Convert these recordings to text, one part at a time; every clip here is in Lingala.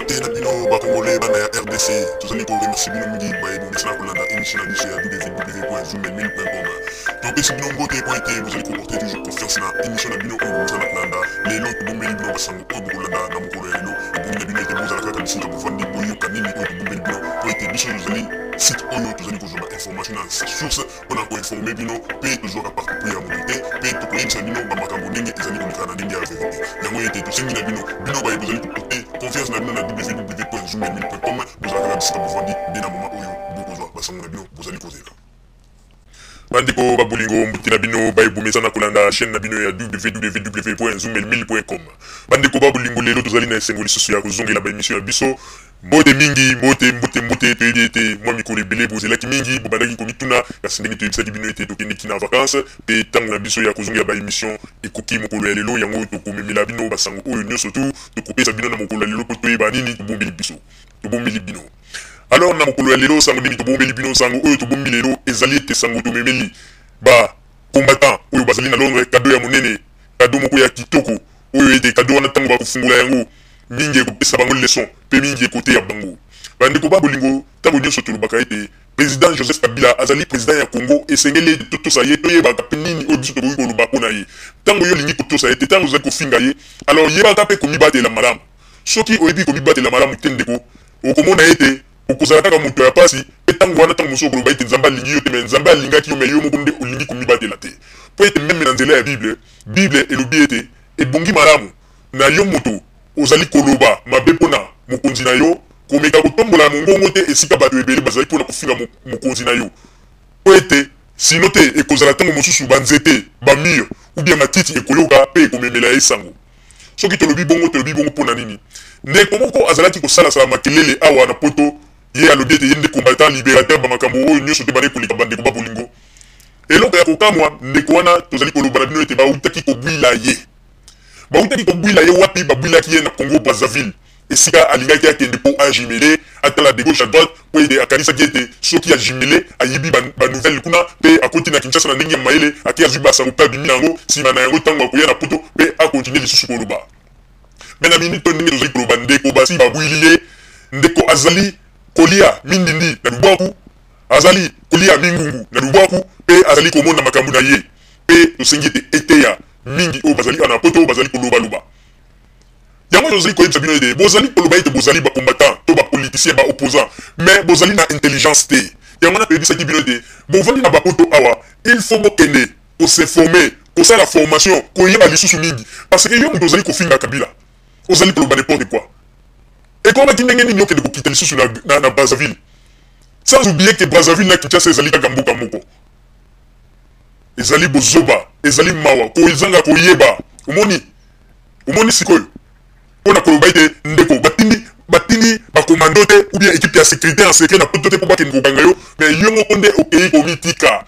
Mbote na bino ba congolais bana ya RDC, tozali ko remercier bino mingi baye bomesana kolanda émission na biso ya www.zoomelmil.com. Topesi bino mbote mpo ete bozali ko porter toujours confiance na émission na bino oyo bomesana kolanda. Lelo tobombeli bino basango oyo bokolanda na mokolo ya lelo. Ebongi na bino ete bozala kaka bisika bovandi boyoka nini oyo tobombeli bino mpo ete biso tozali site oyo tozali kozwa ba information na source mpo na koinforme bino mpe tozwaka parti pris ya moto te mpe tokoyebisa bino bamakambo ndenge ezali koleka na ndenge ya verite. Yango ete tosengi na bino, bino baye bozali koporte confiance na bino na www.zoomelmil.com, bozala kaka bisika bovandi nde na moma oyo bokozwa basango na bino bozali kozela. Bandeko ba bolingo, mbote na bino baye bomesana kolanda chaîne na bino ya www.zoomelmil.com. Bandeko ba bolingo, lelo tozali na esengo lisusu ya kozongela ba emission ya biso. Mbote mingi, mbote, mbote, mbote. Toyebi ete mwa mikolo ebele bozelaki mingi, bobandaki komituna, kasi ndenge toyebisaki bino ete tokendeki na vacances mpe ntango na biso ya kozongela ba emission ekoki mokolo ya lelo, yango tokomemela bino basango oyo nyonso tu tokopesa bino na mokolo ya lelo mpo toyeba nini tobombeli biso, tobombeli bino. Alors na mokolo ya lelo, sango nini tobombeli bino? Sango oyo tobombi lelo ezali ete sango tomemeli ba combattants oyo bazali na Londres cadeau ya monene, cadeau moko ya kitoko oyo ete cadeau wana ntango bakofungola yango mingi ekopesa bango leçon mpe mingi ekoteya bango. Bandeko ba bolingo, ntango nyonso tolobaka ete President Joseph Kabila azali president ya Congo, esengeli ete totosa ye, toyebaka mpe nini oyo biso tokoki koloba mpo na ye. Ntango yo olingi kotosa ye te, ntango ozali kofinga ye, alors yebaka mpe komibatela malamu. Soki oyebi komibatela malamu te ndeko, okomona ete okozala kaka moto ya pasi, mpe ntango wana ntango mosusu okoloba ete Nzambe alingi yo te, mais Nzambe alingaki yo, mais yo moko nde olingi komibatela te. Mpo ete meme na nzela ya Bible, Bible elobi ete ebongi malamu na yo moto ozali koloba mabe mpo na mokonzi na yo, komeka kotombola mongongo te esika bato ebele bazali mpo na kofinga mokonzi na yo, mpo ete sino te ekozala ntango mosusu banzete, ba mur ou bien matiti ekoyoka mpe ekomemela ye sango. Soki tolobi bongo, tolobi bongo mpo na nini? Ndeko moko azalaki kosalasala makelele awa na poto, ye alobi ete ye nde combattant liberateur ba makambo oyo nionso te bandaki koleka bandeko ba bolingo. Eloko ya kokamwa, ndeko wana tozali koloba na bino ete bawutaki kobwila ye. Bawutaki kobwila ye wapi? Babwilaki ye na Congo Brazzaville, esika alingaki akende mpo a jumeler, atala de gauche à droite, mpo ete akanisaki ete soki a jumeler, ayibi ba, ba nouvelles kuna, mpe akoti na Kinshasa na ndenge ya mayele, ake azwi ba sango mpe abimi na yango, sima na yango tango akoya na poto mpe a continuer lisusu koloba. Mais na minute oyo ndenge tozali koloba, ndeko basi babwili ye, ndeko azali kolia mindindi na lubwaku, azali kolia mingungu na lubwaku, mpe azali komona makambo na ye. Mpe tosengi ete eteya mingi oyo bazali awa na poto oyo bazali kolobaloba. Yango tozali koyebisa bino ete bozali koloba ete bozali ba combattants to ba politiciens, ba opposants, mais bozali na intelligence te. Yango wana toyebisaki bino ete bovandi na ba poto awa, il faut bokende ko s'informer, kosala formation, koyeba lisusu mingi. Parce que yo moto ozali kofinga Kabila, ozali koloba n'importe quoi. Ekomaki ndenge nini okende kokita lisusu na, na, na Brazzaville? Sans oublier que Brazzaville na Kinshasa ezali kaka mboka moko. Ezali bozoba, ezali mawa, kozanga koyeba. Omoni? Omoni sikoyo? Mpo na koloba ete ndeko batindi batindi ba commando te ou bien equipe ya securite en secret na poto te mpo bakende kokanga yo, mais yo moko nde okeyi komitika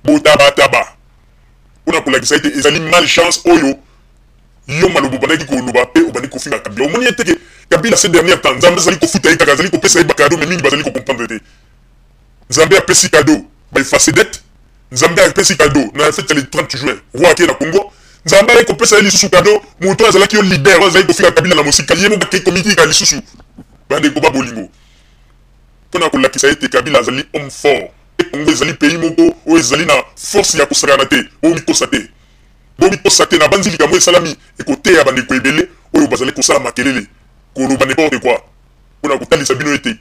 botabataba mpo na kolakisa ete ezali malchance oyo yo maloba obandaki koloba mpe obandi kofinga Kabila. Omoni ete ke Kabila ces derniers temps Nzambe azali kofuta ye kaka, azali kopesa ye ba cadeaux mais mingi bazali ko comprendre te. Nzambe apesi cadeau ba effacer dette, Nzambe apesi cadeau na fete ya le 30 juin roi ake na Congo, Nzambe aye kopesa ye lisusu cadeau moto oyo azalaki yo leader oyo azalaki kofinga Kabila na mosika ye moko akei komitika lisusu. Bandeko ba bolingo, mpo na kolakisa ete Kabila azali homme fort mpe Congo ezali pays moko oyo ezali na force ya kosakana te, bomikosa te. Bomikosa te, nabanzi likambo oyo esalami ekoteya bandeko ebele oyo bazali kosala makelele, koloba n'importe quoi, mpo na kotalisa bino ete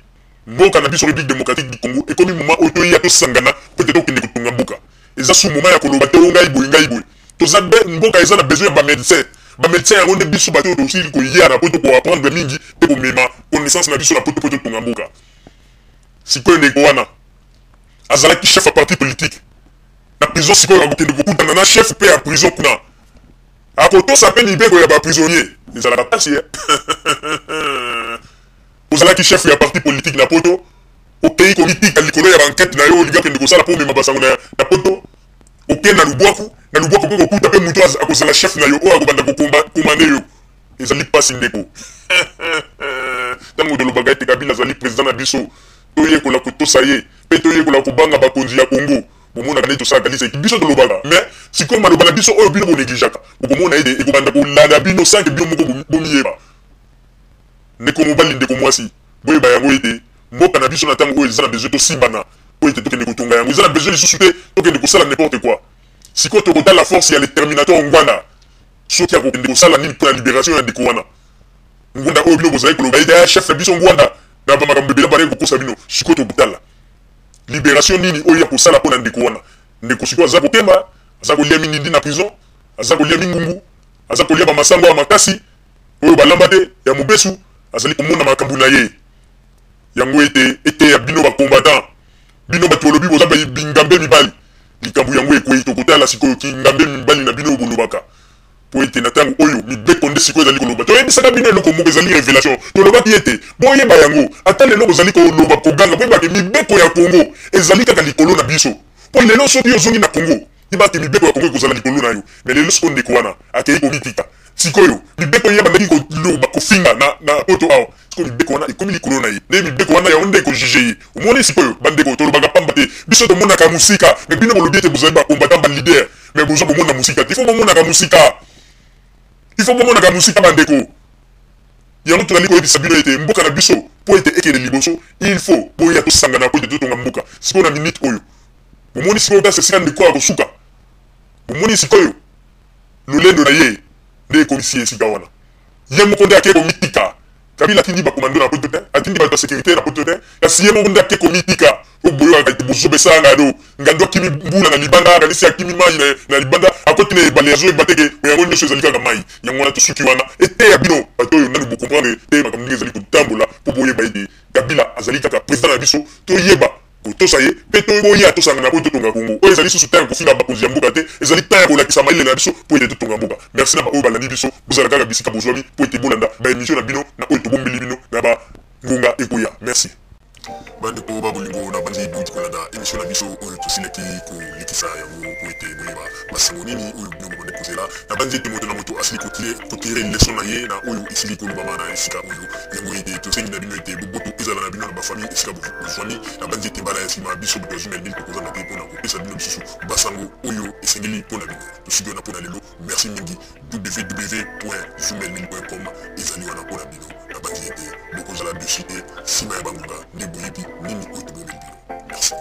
Mboka na biso Republique Democratique du Congo ekomi moment oyo toya tosangana mpo ete tokende kotonga mboka. Eza su moment ya koloba te o ngai boye ngai boye. Toza be mboka eza na besoin ya ba medecins. Ba medecins yango nde biso bato oyo tosili koya na poto ko apprendre mingi mpe komema connaissance na biso na poto mpo totonga mboka. Sikoyo ndeko wana azalaki chef ya parti politique na prison, sikoyo akokende kokutana na chef mpe ya prison kuna. Akotosa mpe mibeko ya ba prisonniers. Ezalaka pasi eh. Ozalaki chef ya parti politique na poto, okeyi komitika likolo ya ba enquetes na yo olingi okende kosala po omema ba sango na na poto, oke na lubwaku, na lubwaku okoki kokuta pe mutu akozala chef na yo oyo akobanda ko commander yo. Ezali pasi ndeko. Tango tolobaka ete Kabila azali president na biso, toyekola kotosa ye pe toyekola kobanga bakonzi ya Congo. Bomonaka neti tosalaka liseki, biso tolobaka mais sikoyo maloba na biso oyo bino bo negligeaka, bokomona ete ekobanda kolanda bino sans que bino moko bomiyeba. Ndeko mobali, ndeko mwasi, boyeba yango ete mboka na biso na tango oyo eza na besoin tosimbana po ete tokende kotonga yango. Eza na besoin lisusu te tokende kosala n'importe quoi. Sikoyo tokotala force ya le terminator Ngwanda soki akokende kosala nini pona liberation ya ndeko wana. Ngwanda oyo bino bozalaki koloba ete ah chef na biso Ngwanda na ba makambo ebele abandaki kokosa bino. Sikoyo tokotala liberation nini oyo ye akosala pona ndeko wana. Ndeko sikoyo aza kokemba, aza kolia minindi na prison, aza kolia mingungu, aza kolia ba masango ya makasi oyo balamba te ya mobesu, azali komona makambo na ye. Yango ete eteya bino ba combattants, bino batu bolobi boza ba bingambe mibali, likambo yango ekweyi, tokotala sikoyo kingambe mibali na bino oyo bolobaka. Mpo ete na tango oyo mibeko nde sikoyo ezali koloba. Toyebisaka bino eloko moko, ezali revelation. Tolobaki ete, boyeba yango, ata lelo bozali koloba, koganga, boyeba ke mibeko ya Congo ezali kaka likolo na biso. Mpo lelo soki yo ozongi na Congo, yeba ke mibeko ya Congo ekozala likolo na yo. Mais lelo sikoyo ndeko wana akeyi komitika. Sikoyo mibeko ye abandaki koloba, kofinga na, na poto awa, sikoyo mibeko wana ekomi likolo na ye. Nde mibeko wana yango nde eko juger ye. Omoni sikoyo, bandeko, tolobaka pamba te. Biso tomonaka mosika, mais bino bolobi ete bozali ba combattants, ba leaders. Mais boza komona mosika te. Il faut bomonaka mosika. Il faut bomonaka mosika bandeko. Yango tozali koyebisa bino ete mboka na biso mpo ete ekende liboso, il faut boya tosangana mpo ete totonga mboka. Sikoyo na minute oyo bomoni sikoyo place esika ndeko akosuka. Bomoni sikoyo lolendo na ye nde ekomisi ye esika wana. Ye moko nde ake komitika. Kabila atindi ba commando na poto te, atindi bato ya securite na poto te, kasi ye moko nde ake komitika. Po boyokaka ete bozoba esala ngando. Ngando akimi mbula na libanda, akanisi akimi mayi na libanda, akoti na ebale azoyeba te ke yango nionso ezali kaka mayi. Yango wana tosuki wana. Eteya bino bato oyo nanu bo comprendre te makambo ndenge ezali kotambola po boyeba ete Kabila azali kaka president na biso, toyeba kotosa ye pe toboya tosangana po totonga Congo. Oyo ezali lisusu temps ya kofinga bakonzi ya mboka te, ezali temps ya kolakisa mayele na biso po ete totonga mboka. Merci na ba oyo balandi biso, bozala kaka bisika bozwami po ete bolanda ba emissions na bino na oyo tobombeli bino na ba ngonga ekoya. Merci. Bandeko ba bolingo, nabanzi bowuti kolanda emission na biso oyo tosilaki kolekisa yango po ete boyeba basango nini oyo bino bobandaki kozela. Nabanzi ete moto na moto asili ko tirer leçon na ye na oyo esili kolobama na esika oyo. Yango ete tosengi na bino ete boboto ezala na bino na ba famille esika bozwami. Nabanzi ete mbala ya sima biso bato ya Zumel 1000 tokozanga te pona kopesa bino lisusu basango oyo esengeli pona bino. Tosuki wana pona lelo. Merci mingi. www.zumel1000.com ezali wana pona bino. Nabanzi ete bokozala dessus te sima ya bangonga nde boyebi nini oyo tobombeli bino. Merci.